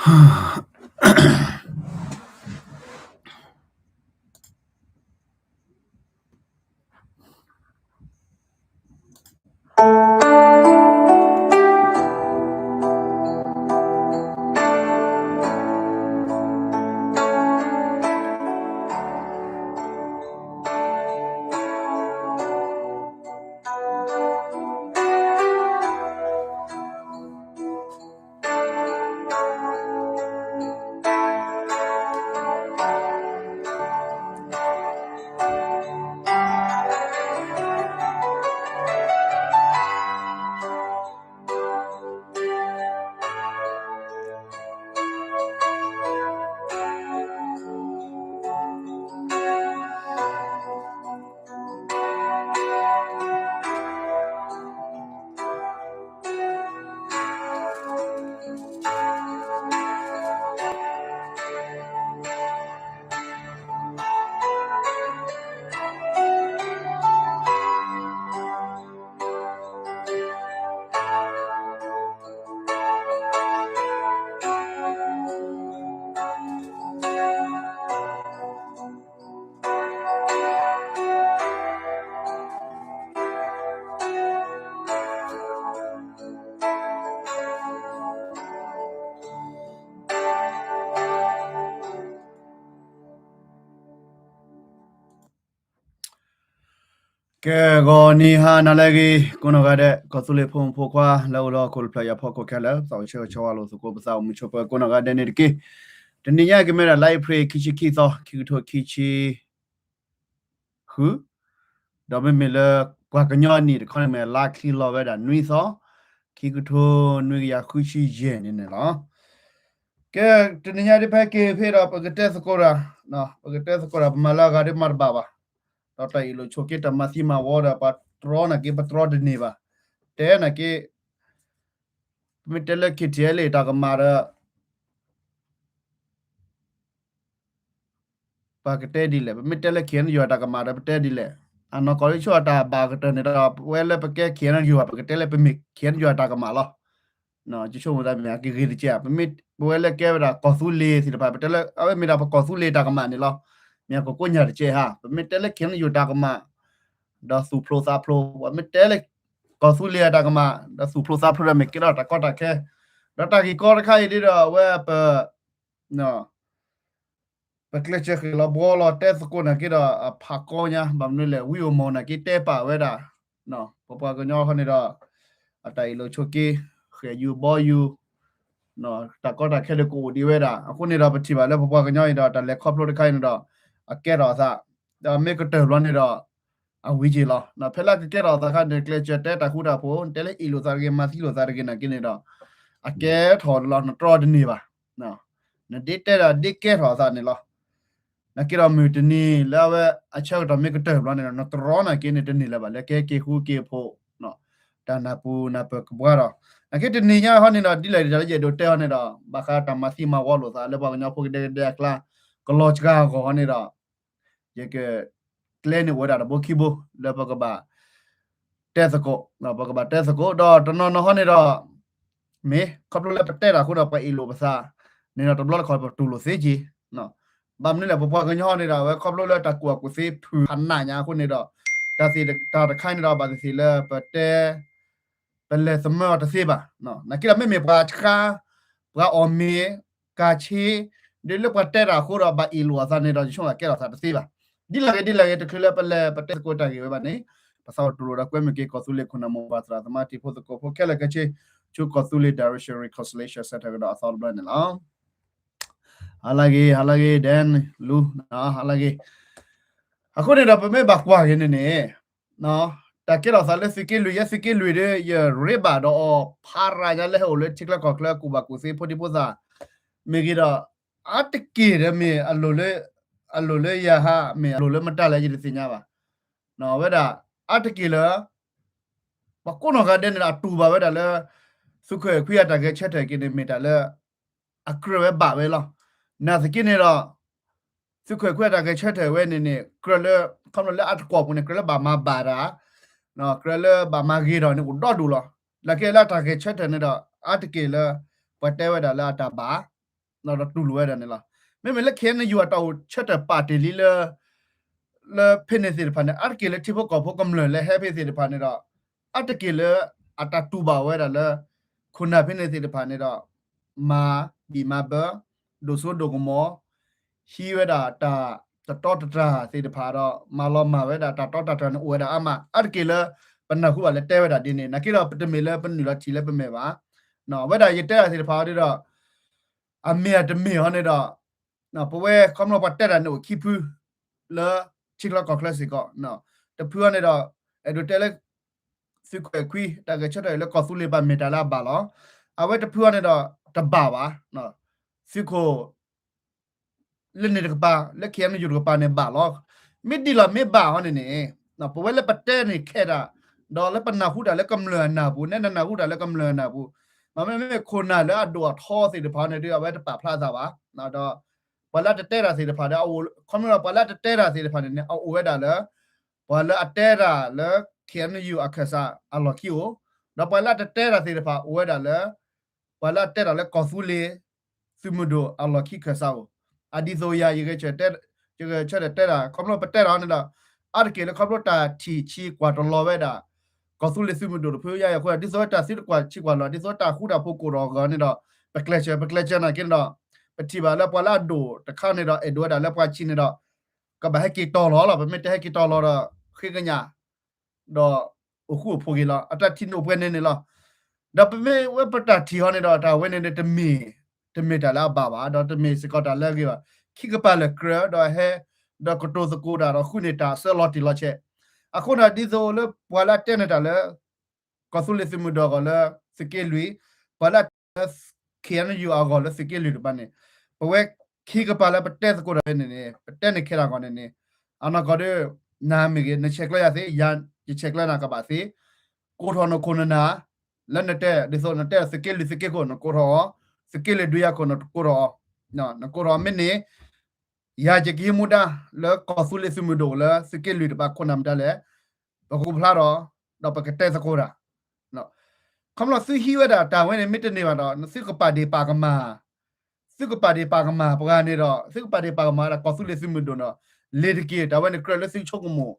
ကဲ ဂီၤနံၤဟါနၤလၢအဂ့ၤ ကိးနီၢ်ဂၤဒဲး ကီၢ်သူလ့ၤဖိမုၣ်ဖိခွါ လၢအိၣ်လၢဟီၣ်ခိၣ်တဖျၢၣ်ညါဖီခိၣ်ခဲလၢာ် ပသးအိၣ်ဆၢဂ့ၤဆၢဝါလိာ်သကိးပသးအိၣ်မုာ်ဆိးပၢၤကိးနီၢ်ဂၤဒဲးန့ၣ်တက့ၢ်. တနံၤညါကမ့ၢ်ဒၣ်လါအ့ဖြ့ၣ်ခံဆံခံသီ ခံကထိခံဆံဃု ဒီးမ့မ့ၢ်လၢပှၤကညီအနံၣ်တခီန့ၣ်မ့ၢ်လါချံလီၤဝဲဒၣ်နွံသီ ခံကထိနွံကယၤဃုဆံယဲၢ်န့ၣ်န့ၣ်လီၤ. ကဲ တနံၤညါဒ်ဖဲက့ၤဖဲဒီး ပကတဲသကိးတၢ် ပကတဲသကိးတၢ် ပမၤလၢအဂၤဒ်မၤတဘၣ်ဘၣ်. ဒီးတၢ်အ့ၣ်လိာ်ဆိးက့တၢ်မၤသံမၤဝီဒီး ပှၤတြီနာ်က့ ပတြီတန့ၢ်ဘၣ်. တဲနာ်က့ ပမ့ၢ်တဲလၢ KTLA တၢ်ကမၣ်ဒီး ပကတဲဒ်လဲၣ်, ပမ့ၢ်တဲလၢ KNU အတၢ်ကမၣ်ဒီး ပတဲဒ်လဲၣ်. အနီၢ်ကီၢ်လၢဆိအတၢ်ဘၣ်ကတၢၢ်န့ၣ်ဒီး ပဝဲလၢပကဲ KNU ပကတဲလၢပမ့ၢ် KNU အတၢ်ကမၣ်လီၤ. ယဆိကမိၣ်သးမ့ၢ်အကဂ့ၤတကဲး, ပမ့ၢ်ပဝဲလၢကဲဝဲဒၣ်ကီၢ်သူလ့ၤသ့ၣ်တဖၣ် ပတဲလၢအဝဲမ့ၢ်ဒၣ်ပကီၢ်သူလ့ၤတၢ်ကမၣ်န့ၣ်လီၤ. မ့ၢ်အကကိးညၣ်တကဲးဧါ, ပမ့ၢ်တဲလၢ KNU တၢ်ကမၣ် ဒီးသူၣ်ဖျိသးဖျိ, ပမ့ၢ်တဲလၢ ကီၢ်သူလ့ၤအတၢ်ကမၣ် ဒီးသူၣ်ဖျိသးဖျိဒီး မ့ၢ်ကဲထီၣ်တၢ်ကီတၢ်ခဲ, ဒီးတၢ်ဂ့ၢ်ကီတခါအံၤဒ်ဒီး အဝဲပ ပကျဲးစၢးဃ့ၣ်လီၤဘှီလီၤ တဲသကိးနာ်က့ဒီး အဖးကီညါ ဘၣ်မနုၤလဲၣ် ဝံအိၣ်မီၢ်နာ်က့တဲပာ်ဝဲဒၣ် ပပှၤကညီဟီန့ၣ်ဒီး အတၢ်အ့ၣ်လိာ်ဆိးက့ ဃဲၣ်ယူၤဘီယူၤ တၢ်ကီတၢ်ခဲဒီးကအိၣ်ဒံးဝဲဒၣ်. အဃိန့ၣ်ဒီး ပထံၣ်ဘၣ်လၢပပှၤကညီအံၤဒီး တၢ်လဲၤခီဖျိတခါအံၤန့ၣ်ဒီး အကဲထီၣ်အသး ဒီးမ့ၢ်ကတၢၢ်ဘျီန့ၣ်ဒီး အဝံၤက့ၤလီၤ. ဖဲလၢကကဲထီၣ်အသးခါန့ၣ် ကျဲးစၢးတဲတၢ်ဃူတၢ်ဖိး တဲလၢအ့ၣ်လိာ်သးတဂ့ၤ မၤသံလိာ်သးတဂ့ၤနာ်က့န့ၣ်ဒီး အကဲထီၣ်လီၤ နတြီတန့ၢ်ဘၣ်. နဒ်တဲဒီးဒ်ကဲထီၣ်အသးန့ၣ်လီၤ. နာ်က့ဒီးမုၢ်တနံၤလၢအဝဲအဆၢကတီၢ်မ့ၢ်ကတၢၢ်ဘျီန့ၣ်ဒီး နတြီနာ်က့န့ၣ် တန့ၢ်လၢၤဘၣ် လၢကဟဲက့ၤဃူက့ၤဖိး တၢ်နၢ်ပူၤနၢ်ပၢၢ်ကဘှါဒီး နာ်က့တနံၤညါဟီန့ၣ်ဒီး ဒ်လဲၣ်ဒ်လဲၣ်လၢယအဲၣ်ဒိးတဲဟီန့ၣ်ဒီး ဘၣ်ဃးတၢ်မၤသံမၤဝီလိာ်သးလၢပှၤကညီဖိကဒဲကဒဲအကျါ ကလီၤစှၤအဂီၢ်ဟီန့ၣ်ဒီး ယက ကျဲန့ၣ်အိၣ်ဝဲဒၣ်တဘိခံဘိ လၢပကဘၣ် တဲသကိး, ပကဘၣ်တဲသကိး ဒီးတနီၤနီၤဟီန့ၣ်ဒီး မ့ၢ်ခီဖျိလၢပတဲတၢ်အဃိဒီး ပှၤအ့ၣ်လိာ်ပသးန့ၣ်ဒီး တဘျီတခီၣ်ပတူၢ်လိာ်သ့က့ၤ. ဘၣ်မနုၤလဲၣ် ပပှၤကညီဟီန့ၣ်ဒီး အဝဲခီဖျိလၢတၢ်ကူၣ်ဘၣ်ကူၣ်သ့ဖုၣ်ဖးနးညါအဃိန့ၣ်ဒီး တၢ်သ့ၣ်တၢ်တခါန့ၣ်ဒီး ဘၣ်သ့ၣ်သ့ၣ်လၢပတဲ ပလဲၤသမၢအီၤတသ့ဘၣ်. နာ်က့ဒီးမ့မ့ၢ်ပှၤဆှါ ပှၤအီၣ်မ့ၤ ကၤဆ့ ဒ်လၢပှၤတဲတၢ်အဃိဒီး ဘၣ်အ့ၣ်လိာ်အသးန့ၣ်ဒီး ယဆိကမိၣ်ကဲထီၣ်သးတသ့ဘၣ်. ဒ်လဲၣ်ဂ့ၤ ဒ်လဲၣ်ဂ့ၤ တချုးလၢပလဲၤပတဲသကိးတၢ်ဂ့ၢ်ဝဲဘၣ်န့ၣ် ပသးအိၣ်တူၢ်လိာ်ဒီးကွဲမုာ်က့ၤ ကီၢ်သူလ့ၤခိၣ်နၢ်မိၢ်ပၢ်သရၣ်သမါတံၤဖိသကိးဖိခဲလၢာ်ခဲဆ့ ဆူကီၢ်သူလ့ၤ Direction Reconciliation Centre ကဒီးအသီတဘျီန့ၣ်လီၤ. ဟါလၢဂ့ၤ ဟါလၢဂ့ၤ ဒဲ လူ ဟါလၢဂ့ၤ. အဃိန့ၣ်ဒီး ပမ့ၢ်ဘၣ်ကွၢ်က့ၤန့ၣ်န့ၣ် တၢ်ကဲထီၣ်သးလၢသုးက့လွံၢ် ယဲသုးက့လွံၢ်ဒီး ယရ့ဘၣ်ဒီးအီၤဖးရၤညါလၢဟဲအိၣ်လၢထံချၢကီၢ်ချၢ ကူၣ်ဘၣ်ကူၣ်သ့ဖိဒံဖိသၣ် မ့ၢ်ဂ့ၤဒီး အါတက့ၢ်ဒီးမ့ၢ်အလိၤလၢ အလိၤလၢယဟါ မ့ၢ်အလိၤလၢမတၤလဲၣ် ယတသ့ၣ်ညါဘၣ်. ဝဲဒၣ် အါတက့ၢ်လၢ ပှၤကိးနီၢ်ဂၤဒဲးန့ၣ်ဒီး အတူၢ်ဘၣ်ဝဲဒၣ်လၢ သုးခိၣ်အဲၣ်ခွံအတၢ်ဂဲၤဆၢထၢၣ်က့ၤန့ၣ် မ့ၢ်တၢ်လၢ အကြၢးဝဲဘၣ်ဝဲလီၤ. နာ်သက့န့ၣ်ဒီး သုးခိၣ်အဲၣ်ခွံအတၢ်ဂဲၤဆၢထၢၣ်ဝဲန့ၣ်န့ၣ် ကြၢးလၢ ခီဖျိလၢအတကွီၢ်ပူၤန့ၣ် ကြၢးလၢဘၣ်မၤဘၣ်တၢ် ကြၢးလၢဘၣ်မၤဂ့ၤထီၣ်န့ၣ် အိၣ်ဒီဒူၣ်လီၤ. နာ်က့လၢအတၢ်ဂဲၤဆၢထၢၣ်န့ၣ်ဒီး အါတက့ၢ်လၢ ပှၤတဲဝဲဒၣ်လၢအတၢ်ဘၣ် ဒီးတူၢ်လိာ်ဝဲဒၣ်န့ၣ်လီၤ. မ့မ့ၢ်လၢ ခ့ၣ်အဲၣ်ယူၣ် အတၢ်အိၣ်ဆၢထၢၣ်ပာ်တ့ၢ်လံလၢ လၢဖဲန့ၣ်သ့ၣ်တဖၣ်န့ၣ် အါတက့ၢ်လၢထံဖိကီၢ်ဖိကမျၢၢ်လၢဟဲဖဲသ့ၣ်တဖၣ်န့ၣ်ဒီး အါတက့ၢ်လၢအတၢ်တူၢ်ဘၣ်ဝဲဒၣ်လၢ ခိၣ်နၢ်ဖဲန့ၣ်သ့ၣ်တဖၣ်န့ၣ်ဒီး မၤဘံၣ်မၤဘၢ ဒိၣ်စိဒိၣ်ကမီၤ ဟံးဝဲဒၣ်တၢ်တတီတတြၢ်သ့ၣ်တဖၣ်ဒီး မၤလီၤမၢ်ဝဲဒၣ်တၢ်တီတၢ်တြၢ်န့ၣ် အိၣ်ဝဲဒၣ်အါမး အါတက့ၢ်လၢ ပနၢ်ဟူဘၣ်လၢတဲဝဲဒၣ်ဒ်န့ၣ် နာ်က့ဒီးပတမ့ၢ်လၢပနုာ်လီၤထံၣ်လၢပမဲာ်ဘၣ်. ဝဲဒၣ်ယတဲဒၣ်သ့ၣ်တဖၣ်အီၤဒီး အမ့ၢ်အတမ့ၢ်အီၤန့ၣ်ဒီး ပဝဲခီဖျိပှၤတဲတၢ်န့ၣ်အိၣ်ခံဖု လၢထံချၢကီၢ်ချၢစ့ၢ်ကီး တဖုအီၤန့ၣ်ဒီး အဲၣ်ဒိးတဲလၢ သုးခိၣ်အဲၣ်ခွံ တၢ်ဂဲၤဆၢထၢၣ်လၢကီၢ်သူလ့ၤဘၣ်မ့ၢ်တၢ်လၢအဘၣ်လီၤ. အဝဲတဖုအီၤန့ၣ်ဒီး တဘၣ်ဘၣ်. သုးခိၣ် လၢန့ၣ်တကပၤ လၢ ခ့ၣ်အဲၣ်ယူၣ် တကပၤန့ၣ်ဘၣ်လီၤ. မ့ၢ်ဒ်လီၤမ့ၢ်ဘၣ်အီၤန့ၣ်န့ၣ် ပဝဲလၢပတဲန့ၢ်ခဲတၢ် ဒီးလၢပနၢ်ဟူတၢ်လၢကမျၢၢ်အနၢ်ပူၤ နဲနနၢ်ဟူတၢ်လၢကမျၢၢ်အနၢ်ပူၤ မ့မ့ၢ်ခိၣ်နၢ်လၢအဒိၣ်အထီသ့ၣ်တဖၣ်န့ၣ်ဒီး အဝဲတပာ်ဖျါသးဘၣ်. ဒီး ပှၤလၢအတတဲတၢ်သ့ၣ်တဖၣ်ဒီး ခီဖျိလၢပှၤလၢအတတဲတၢ်သ့ၣ်တဖၣ်န့ၣ်န့ၣ် အအိၣ်ဝဲဒၣ်လၢ ပှၤလၢအတဲတၢ်လၢ ခ့ၣ်အဲၣ်ယူၣ် အခၢၣ်စးအလီၢ်ခံအိၣ် ဒီးပှၤလၢအတတဲတၢ်သ့ၣ်တဖၣ်အိၣ်ဝဲဒၣ်လၢ ပှၤလၢအတဲတၢ်လၢကီၢ်သူလ့ၤ သုးမုၢ်ဒိၣ်အလီၢ်ခံခၢၣ်စးအိၣ်. အဒ်သိးယၤ ယဂဲၤဆၢထၢၣ်တဲတၢ် ခီဖျိပတဲတၢ်န့ၣ်ဒီး အါတက့ၢ်လၢခီဖျိတၢ်ထံၣ်ဆံးကွၢ်တလီၤဝဲဒၣ် ကီၢ်သူလ့ၤသုးမုၢ်ဒိၣ်တဖုယါယၤအဃိ ဒ်သိးတၢ်သံတကွၢ်ဆံးကွၢ်လီၤ ဒ်သိးတၢ်ဃူတၢ်ဖိးကိၣ်ထီၣ်အဂီၢ်န့ၣ်ဒီး ပကျဲးစၢးပကျဲးစၢးနာ်က့န့ၣ်ဒီး ပထံၣ်ဘၣ်လၢပှၤလၢအဒိၣ်တခါန့ၣ်ဒီး အဲၣ်ဒိးဝဲဒၣ်လၢပှၤဆံးန့ၣ်ဒီး ကဘၣ်ဟဲက့ၤတီၤလီၤလီၤ. ပမ့ၢ်တဟဲက့ၤတီၤလီၤဒီး ဃ့ကညး ဒီးအိၣ်ဃူအိၣ်ဖိးက့ၤလီၤ. အတၢ်ထံၣ်န့ၣ်အိၣ်ပှဲၤန့ၣ်န့ၣ်လီၤ. ဒီးပမ့ၢ်ဝဲပတၢ်ထံၣ်အီၤန့ၣ်ဒီး တၢ်ဝဲန့ၣ်န့ၣ်တမ့ၢ် တမ့ၢ်တၢ်လၢအဘၣ်ဘၣ် ဒီးတမ့ၢ်စ့ၢ်ကီးတၢ်လၢအဂ့ၤဘၣ်. ခံကပၤလၢာ်ကြၢးဒီးဟဲ ဒီးကတိၤသကိးတၢ်ဒီးဃုန့ၢ်တၢ်အဆၢလီၤတံၢ်လီၤဆဲး. အဃိန့ၣ်ဒ်သိးလၢပှၤလၢအတဲန့ၢ်တၢ်လၢ ကီၢ်သူလ့ၤသုးမုၢ်ဒိၣ်အဂီၢ်လၢသုးက့လွံၢ်, ပှၤလၢအတဲလၢ ခ့ၣ်အဲၣ်ယူၣ် အဂီၢ်လၢသုးက့လွံၢ်တကပၤန့ၣ်, ပဝဲခံကပၤလၢပတဲသကိးတၢ်ဖဲန့ၣ်န့ၣ် ပတဲန့ၢ်ခဲတၢ်အဂီၢ်န့ၣ်န့ၣ်, အနီၢ်ကီၢ်ဒီး နၤမ့ၢ်ဂ့ၤ နဆဲးကျၢယၤသ့, ယၤယဆဲးကျၢနၤကဘၣ်သ့, ကိးထီၣ်နခိၣ်နနၢ်, လၢနတဲ ဒ်သိးနတဲသုးက့လွံၢ်သုးက့ခိၣ် နကိးထီၣ်အီၤ, သုးက့လွံၢ်ဒုးယၤခိၣ် နကိးထီၣ်အီၤ, နကိးထီၣ်မ့ၢ်န့ၣ် ယၤယကဟံးမူဒါ လၢကီၢ်သူလ့ၤသုးမုၢ်ဒိၣ်လၢသုးက့လွံၢ်တကပၤခိၣ်နၢ်မတၤလဲၣ်, ပကဖျါထီၣ်, ဒီးပကတဲသကိးတၢ်, ခီဖျိသုဟံးဝဲဒၣ်တၢ်ဝဲန့ၣ် မ့ၢ်တန့ၢ်ဘၣ်ဒီး သုကပာ်ဒ့ၣ်ပာ်ကမၣ်, သုကပာ်ဒ့ၣ်ပာ်ကမၣ်ပှၤန့ၣ်ဒီး သုကပာ်ဒ့ၣ်ပာ်ကမၣ်ဝဲဒၣ်ကီၢ်သူလ့ၤသုးမုၢ်ဒိၣ်ဒီး လ့ၤတက့ၢ် တၢ်ဝဲန့ၣ်ကြၢးလၢသုကဆိကမိၣ်,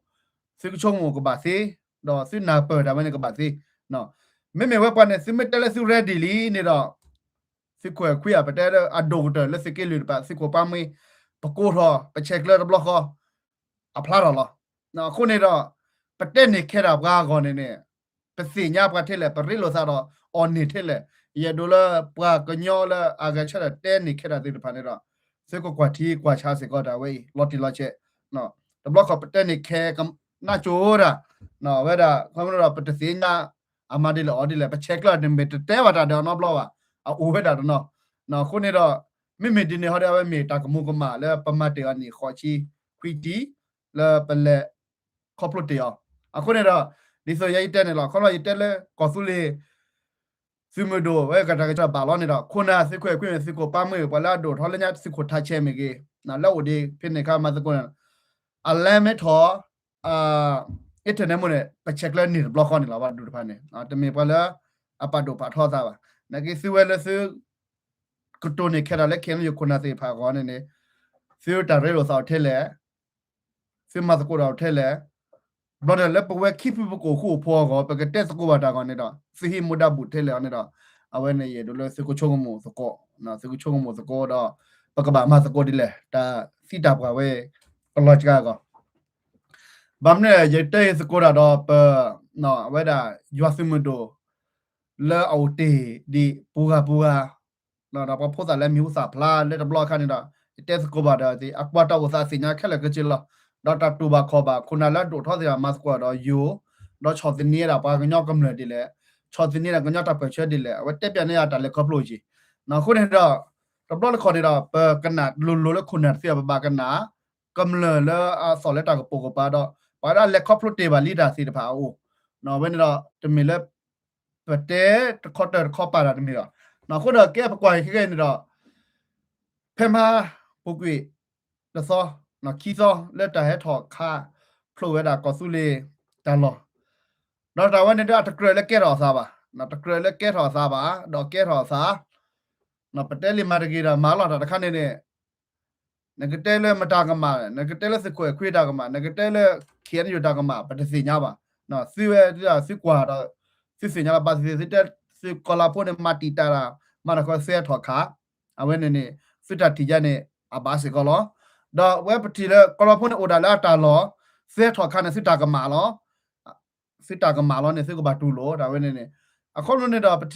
သုကဆိကမိၣ်ကဘၣ်သ့, ဒီးသုနၢ်ပၢၢ်တၢ်ဝဲန့ၣ်ကဘၣ်သ့, မ့မ့ၢ်ဝဲပှၤန့ၣ် သုမ့ၢ်တဲလၢသု ready လံန့ၣ်ဒီး သုးခိၣ်အဲၣ်ခွံဧါ ပတဲလၢအဒိၣ်ကတၢၢ်လၢသုးက့လွံၢ်တကပၤ သုးခိၣ်ပၢ်မှံ ပကိးထီၣ် ပဆဲးကျၢတဘျီဃီ အဖျါထီၣ်လီၤ. အဃိန့ၣ်ဒီး ပတဲန့ၢ်ခဲဒၣ်ပှၤအဂီၢ်န့ၣ်န့ၣ် ပသ့ၣ်ညါပှၤထဲလဲၣ် ပရ့လိာ်သးဒီးအီၤန့ၢ်ထဲလဲၣ်, ယအဲၣ်ဒိးလၢပှၤကညီလၢအဂဲၤဆၢထၢၣ်တဲန့ၢ်ခဲဒၣ်သ့ၣ်တဖၣ်န့ၣ်ဒီး သုကကွၢ်ထံကွၢ်ဆးစ့ၢ်ကီးတၢ်ဝဲအံၤ လီၤတံၢ်လီၤဆဲး, တဘျီဃီပတဲန့ၢ်ခဲကနၣ်ကၠိတၢ်, ဝဲဒၣ် ခီဖျိဒီးပတသ့ၣ်ညါ အမၤဒ်လဲၣ်အီၤဒ်လဲၣ် ပဆဲးကျၢန့ၣ်မ့ၢ်တတဲဘၣ်တၢ်ဒီးအနီတဘျီဘၣ်, အအိၣ်ဝဲဒၣ်တနီၤ, အဃိန့ၣ်ဒီး မ့မ့ၢ်ဒ်န့ၣ်ဟီဒီး အဝဲမ့ၢ်တၢ်ကမူၤကမၣ်လၢပမၤတ့ၢ်အီၤန့ၣ် ဃိးဆံခွံဆံ လၢပလဲၤခီဖျိတ့ၢ်အီၤ, အဃိန့ၣ်ဒီး ဒ်သိးယဲယတဲန့ၣ်လီၤ ခီဖျိယတဲလၢကီၢ်သူလ့ၤ သုးမုၢ်ဒိၣ်ဝဲကတၢၢ်ကစီၣ်ဘၣ်လီၤန့ၣ်ဒီး ခိၣ်နၢ်သုးခိၣ်အဲၣ်ခွံန့ၣ် သုးခိၣ်ပၢ်မှံ ပှၤလၢအဒိၣ်ထီၣ်လၢညါသုးခိၣ်ထးဆဲးမ့ၢ်ဂ့ၤ, လၢအိၣ်ဒံးဖဲန့ၣ်ခါမၤသကိးန့ၣ် အလဲမ့ၢ်ထီၣ် internet မ့ၢ်န့ၣ် ပဆဲးကျၢန့ၢ်တဘျီဃီန့ၣ်လီၤ ပှၤဒူၣ်တဖၣ်န့ၣ် တမ့ၢ်ပှၤလၢ အပာ်ဒိၣ်ပာ်ထီသးဘၣ်, နာ်က့သုဝဲလၢသု ကတိၤန့ၢ်ခဲဒၣ်လၢ ခ့ၣ်အဲၣ်ယူၣ် ခိၣ်နၢ်သ့ၣ်တဖၣ်အဂီၢ်န့ၣ်န့ၣ် သုတၢ်ရ့လိာ်သးအီၤထဲလဲၣ်, သုမၤသကိးတၢ်အီၤထဲလဲၣ်, ဘျီန့ၣ်လၢပဝဲခံဖုပကအိၣ်ဃူအိၣ်ဖိးအဂီၢ် ပကတဲသကိးဘၣ်တၢ်အဂီၢ်န့ၣ်ဒီး သုဟံးမူဒါဘူးထဲလဲၣ်အီၤန့ၣ်ဒီး အဝဲန့ၣ်ယအဲၣ်ဒိးလၢသုကဆိကမိၣ်သကိး, သုကဆိကမိၣ်သကိးဒီး ပကဘၣ်မၤသကိးဒ်လဲၣ် တၢ်သံတၢ်ပှၢ်ဝဲ ကလီၤစှၤအဂီၢ်, ဘၣ်မနုၤ ယတဲသကိးတၢ်ဒီးပ အဝဲဒၣ် ယွၤသုးမုၢ်ဒိၣ် လၢအအိၣ်တ့ၢ်ဒံးပူၤဂၤပူၤဂၤ ဒီးပှၤဖိသၣ်လၢမံၤဟူသၣ်ဖျါလၢတဘျီအခါန့ၣ်ဒီး ယတဲသကိးဘၣ်ဒီး အကွၢ်တၢ်အိၣ်သးသ့ၣ်ညါခဲလၢာ်ခဲဆ့လီၤ. ဒီးတၢ်တူၢ်ဘၣ်ခီၣ်ဘၣ် ခိၣ်နၢ်လၢအဒိၣ်ထီၣ်သ့ၣ်တဖၣ်မၤသကိးဒီးယိၤ, ဒီးဆီၣ်သနံးဝဲဒၣ်ပှၤကညီကမျၢၢ်ဒ်လဲၣ်, ဆီၣ်သနံးဝဲဒၣ်ကညီတၢ်ပၢၢ်ဆၢဒ်လဲၣ် အဝဲတဲပၠးန့ၢ်ယၤတၢ်လဲၤခီဖျိက့ၤ. အဃိန့ၣ်ဒီး တဘျီတခီၣ်န့ၣ်ဒီး ပကနၣ်လိၤလိၤလၢခိၣ်နၢ်တသ့ဘၣ် ပဘၣ်ကနၣ် ကမျၢၢ်လၢအသီၣ်လၢတၢ်ကပိာ်ကပၤဒီး ပှၤဒၣ်လဲၤခီဖျိတ့ၢ်ဘၣ်လံတၢ်သ့ၣ်တဖၣ်အအိၣ်, အဝဲန့ၣ်ဒီး တမ့ၢ်လၢ ပတဲတခီတၢၢ်တခီပာ်တၢ်တမ့ၢ်ဘၣ်. အဃိဒီးကဲပကွၢ်ခဲကနံၣ်အံၤန့ၣ်ဒီး ဖဲမဟါပူၤကွံာ် တသီ, ခံသီ လၢတၢ်ဟဲထီၣ်ခးဖျိးဝဲဒၣ်ကီၢ်သူလ့ၤတၢ်လီၢ်, ဒီးတၢ်ဝဲန့ၣ်ဒီးအတကြၢးလၢကဲထီၣ်အသးဘၣ်, တကြၢးလၢကဲထီၣ်အသးဘၣ်, ဒီးကဲထီၣ်အသး ပတဲလံာ်မၤတဂ့ၤဒီး မၤလီၤတၢ်တခါန့ၣ်န့ၣ် နကတဲလၢမတၤကမၣ်, နကတဲလၢသုးခိၣ်အဲၣ်ခွံတၢ်ကမၣ်, နကတဲလၢ ခ့ၣ်အဲၣ်ယူၣ် တၢ်ကမၣ် ပတသ့ၣ်ညါဘၣ်. သုဝဲဒၣ်သုကွၢ်ဒီး သုသ့ၣ်ညါလီၤ. ဘၣ်သ့ၣ်သ့ၣ် သုတဲသုးကီၤလၤဖိန့ၣ် မၤတံာ်တာ်တၢ် မၤတၢ်ခီ သဲထီၣ်ခး, အဝဲန့ၣ်န့ၣ် သုတၢ်ထံၣ်ယါန့ၣ် အဘၣ်စ့ၢ်ကီးလီၤ. ဒီးဝဲပထံၣ်လၢကီၤလၤဖိန့ၣ်အိၣ်ဒၣ်လၢအတၢ်လီၢ်, သဲထီၣ်ခးန့ၣ် သုတၢ်ကမၣ်လီၤ. သုတၢ်ကမၣ်လီၤန့ၣ် သုကဘၣ်တူၢ်လိာ် တၢ်ဝဲန့ၣ်န့ၣ်. အခီဖျိန့ၣ်ဒီး